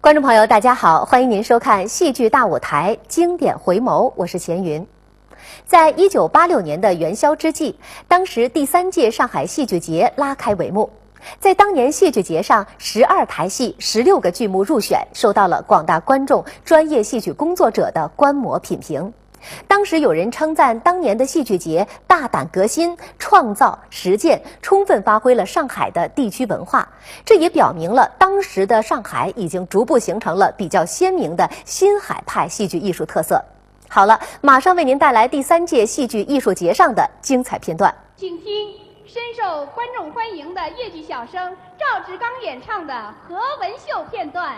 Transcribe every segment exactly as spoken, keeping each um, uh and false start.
观众朋友，大家好，欢迎您收看《戏剧大舞台》经典回眸，我是钱云。在一九八六年的元宵之际，当时第三届上海戏剧节拉开帷幕。在当年戏剧节上，十二台戏、十六个剧目入选，受到了广大观众、专业戏曲工作者的观摩品评。当时有人称赞当年的戏剧节大胆革新、创造实践，充分发挥了上海的地区文化。这也表明了当时的上海已经逐步形成了比较鲜明的新海派戏剧艺术特色。好了，马上为您带来第三届戏剧艺术节上的精彩片段。请听深受观众欢迎的越剧小生赵志刚演唱的何文秀片段。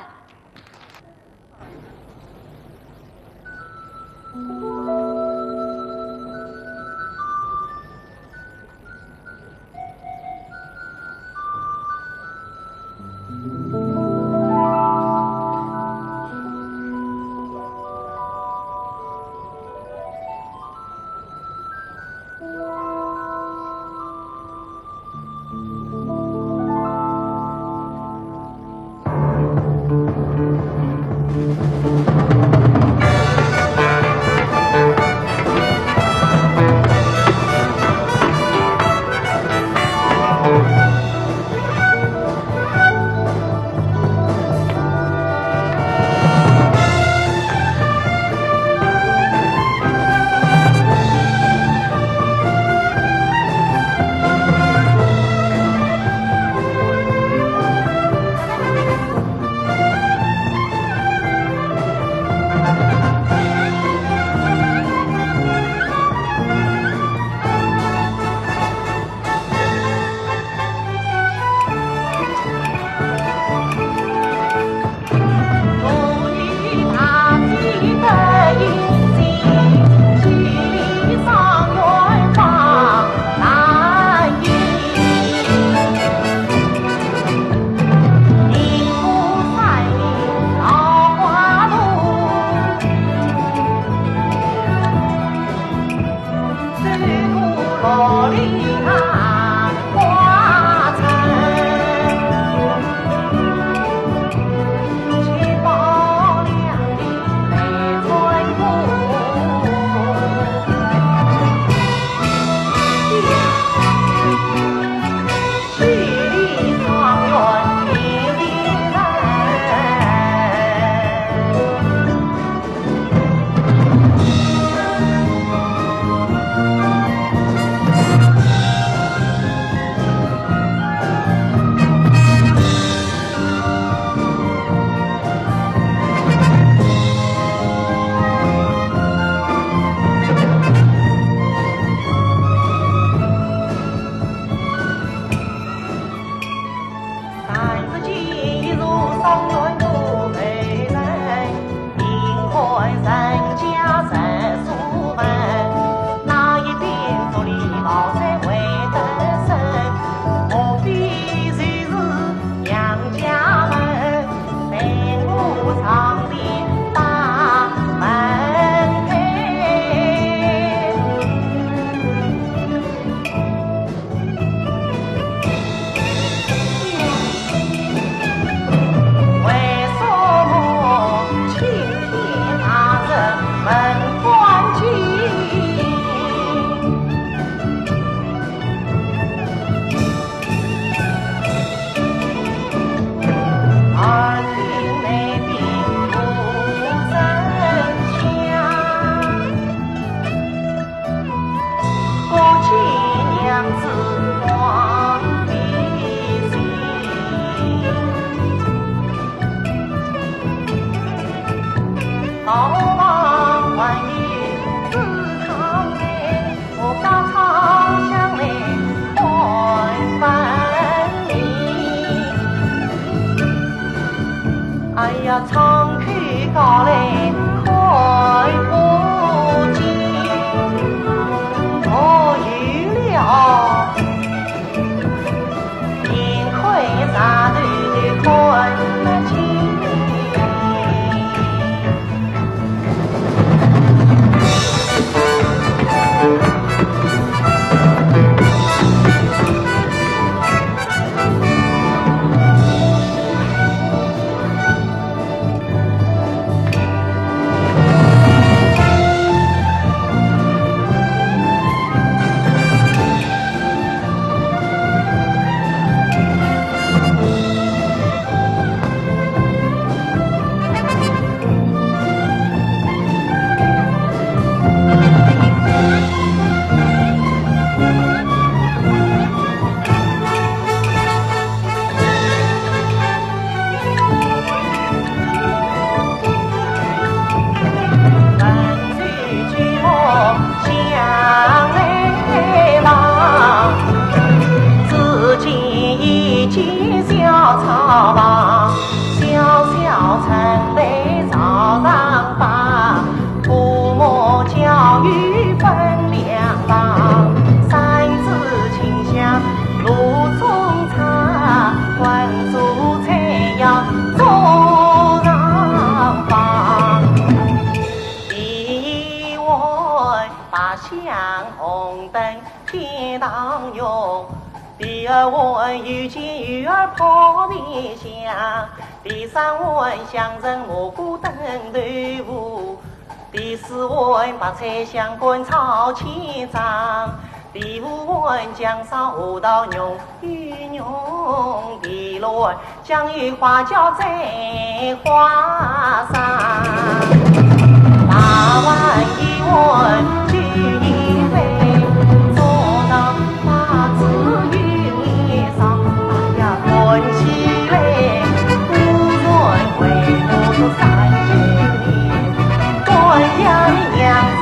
哎呀，唱曲高来看不见，哦，有了。红灯见堂月，第二碗有煎鱼儿泡皮香，第三碗香蒸蘑菇炖豆腐，第四碗白菜香干炒千张，第五碗酱烧核桃肉与肉，第六碗 酱油花椒蒸花生，大碗一碗酒一杯，做到花枝又年少，大家端起来，五碗回头是三十年，端呀娘子。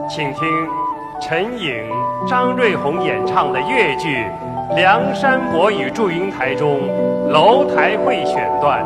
请听陈颖、张瑞红演唱的越剧《梁山伯与祝英台》中楼台会选段。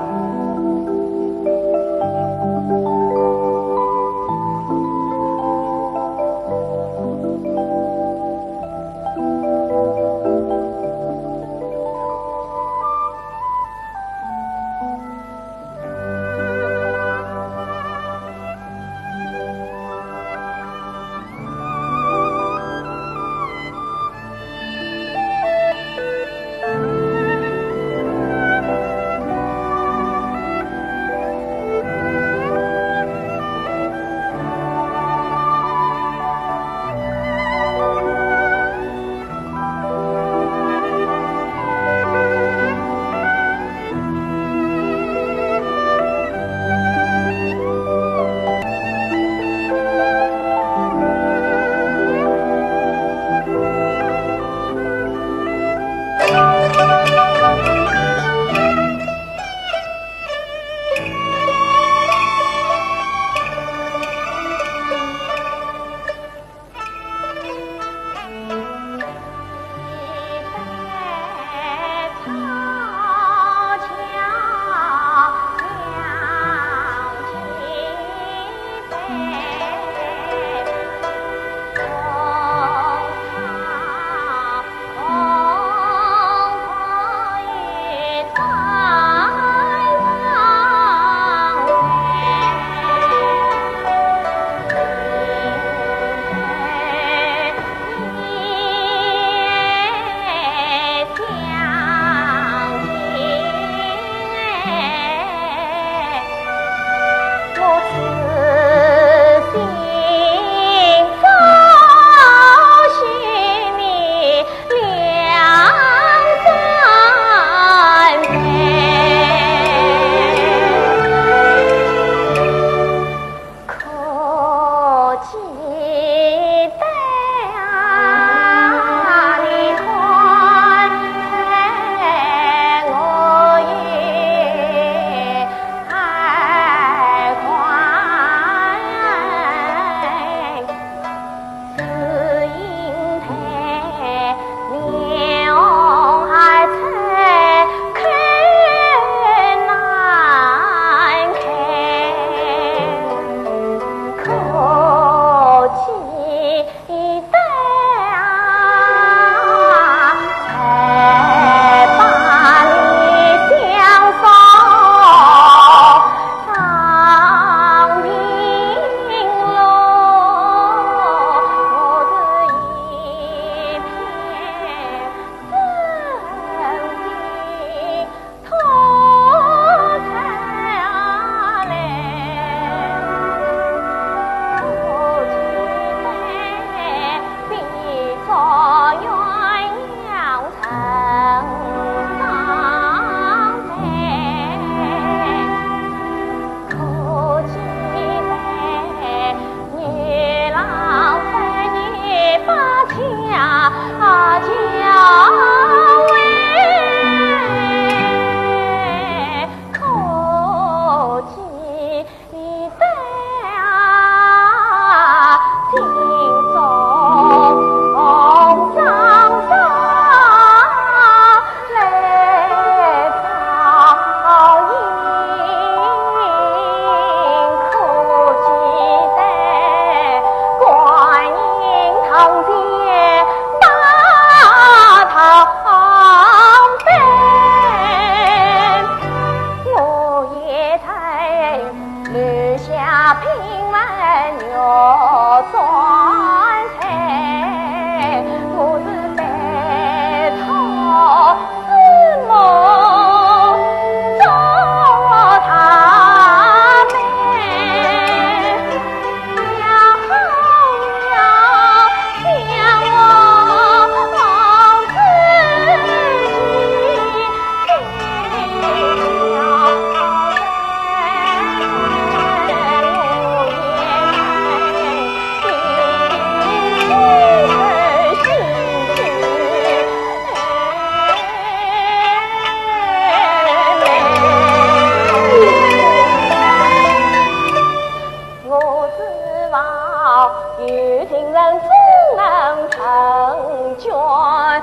啊，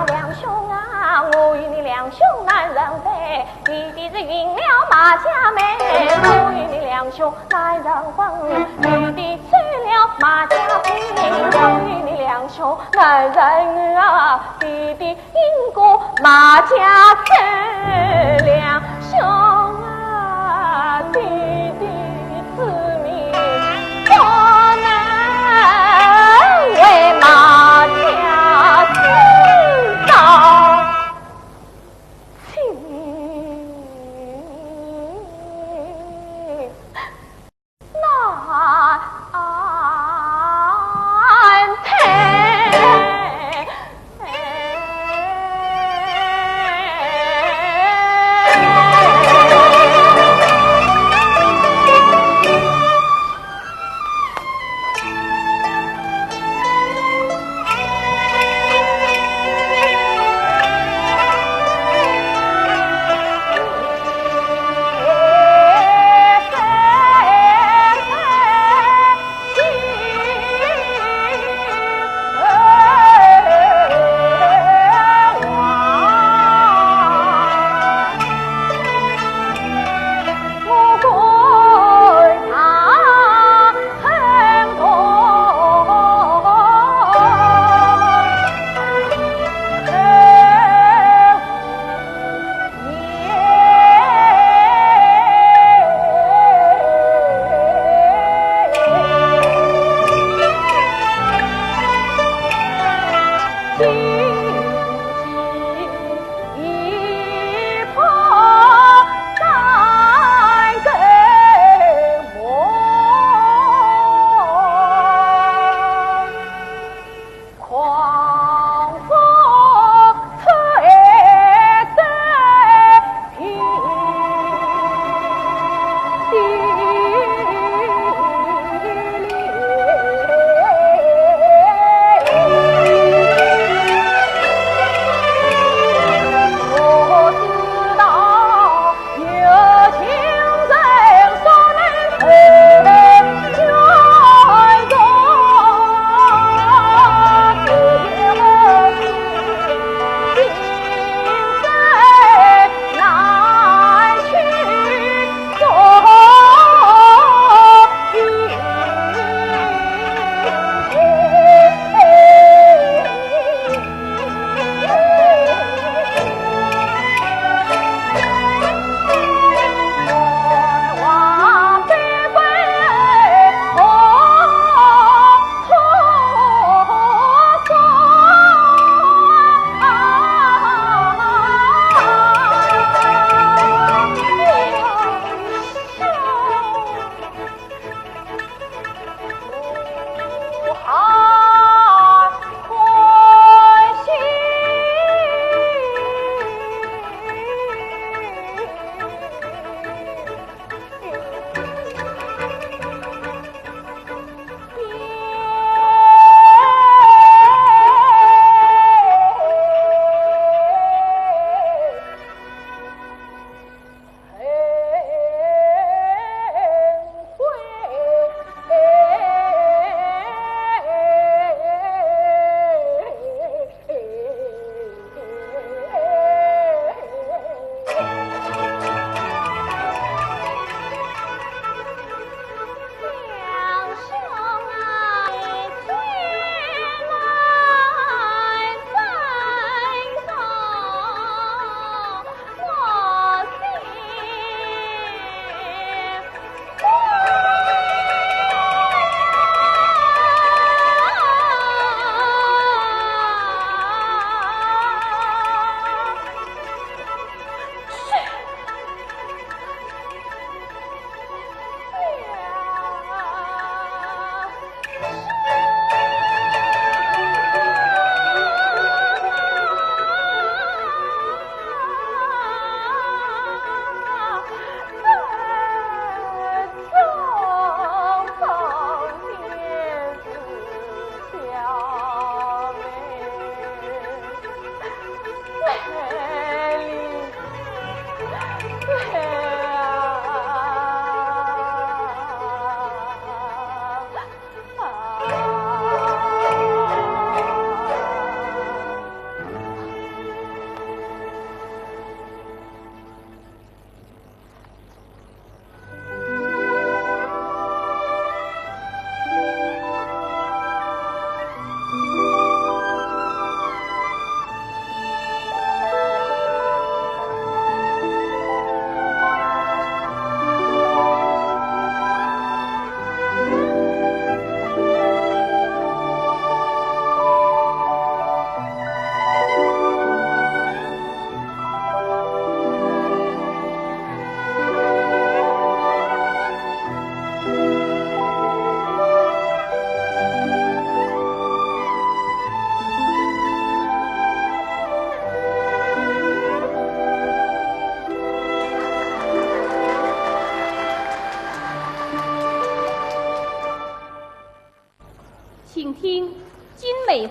梁兄啊，我与你梁兄难成配，你的是赢了马家妹，我与你梁兄难成婚，你的输了马家亲，我与你梁兄难成啊，你的 因果马家走，梁兄啊，弟弟之命，不能为马家知道。亲。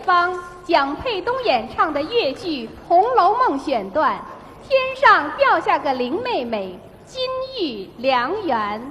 方，蒋沛东演唱的越剧《红楼梦》选段，《天上掉下个林妹妹》，金玉良缘。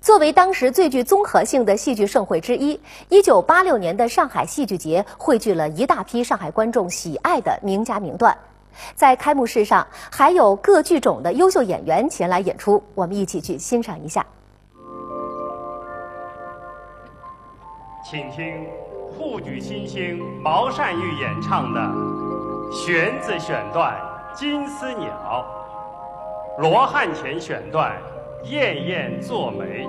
作为当时最具综合性的戏剧盛会之一，一九八六年的上海戏剧节汇聚了一大批上海观众喜爱的名家名段。在开幕式上，还有各剧种的优秀演员前来演出，我们一起去欣赏一下。请听沪剧新星毛善玉演唱的弦子选段《金丝鸟》，罗汉钱选段《燕燕做媒》。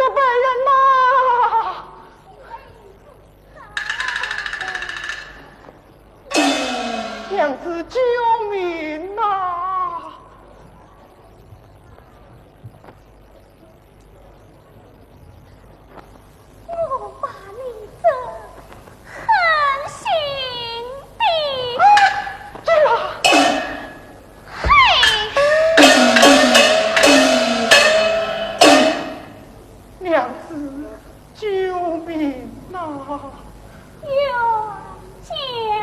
夫人呐！娘子，救命呐！我把你这狠心的，啊，这个，嘿！娘子，救命呐！冤家呀！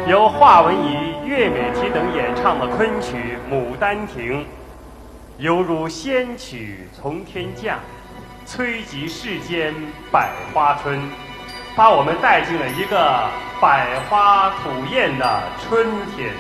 由华文怡、岳美缇等演唱的昆曲《牡丹亭》，犹如仙曲从天降，催及世间百花春，把我们带进了一个百花吐艳的春天。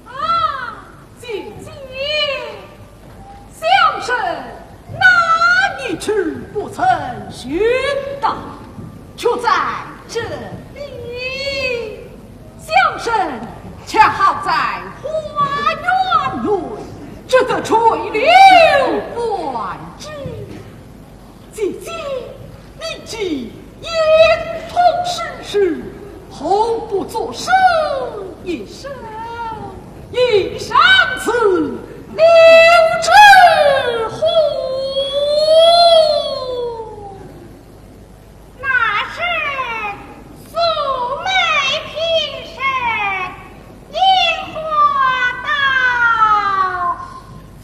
啊，姐姐，小生哪里去不曾寻到，却在这里。小生恰好在花园内，只得垂柳观之。 姐姐，你既言通诗书，何不作诗一首，吟上此柳枝花？那是素梅平生，烟花到此。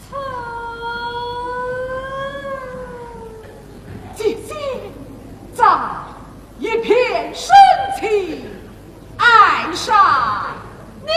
姐姐，在一片深情爱上你。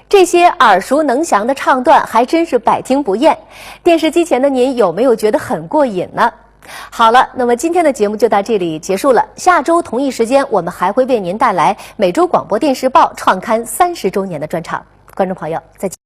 这些耳熟能详的唱段还真是百听不厌。电视机前的您有没有觉得很过瘾呢？好了，那么今天的节目就到这里结束了。下周同一时间，我们还会为您带来每周广播电视报创刊三十周年的专场。观众朋友，再见。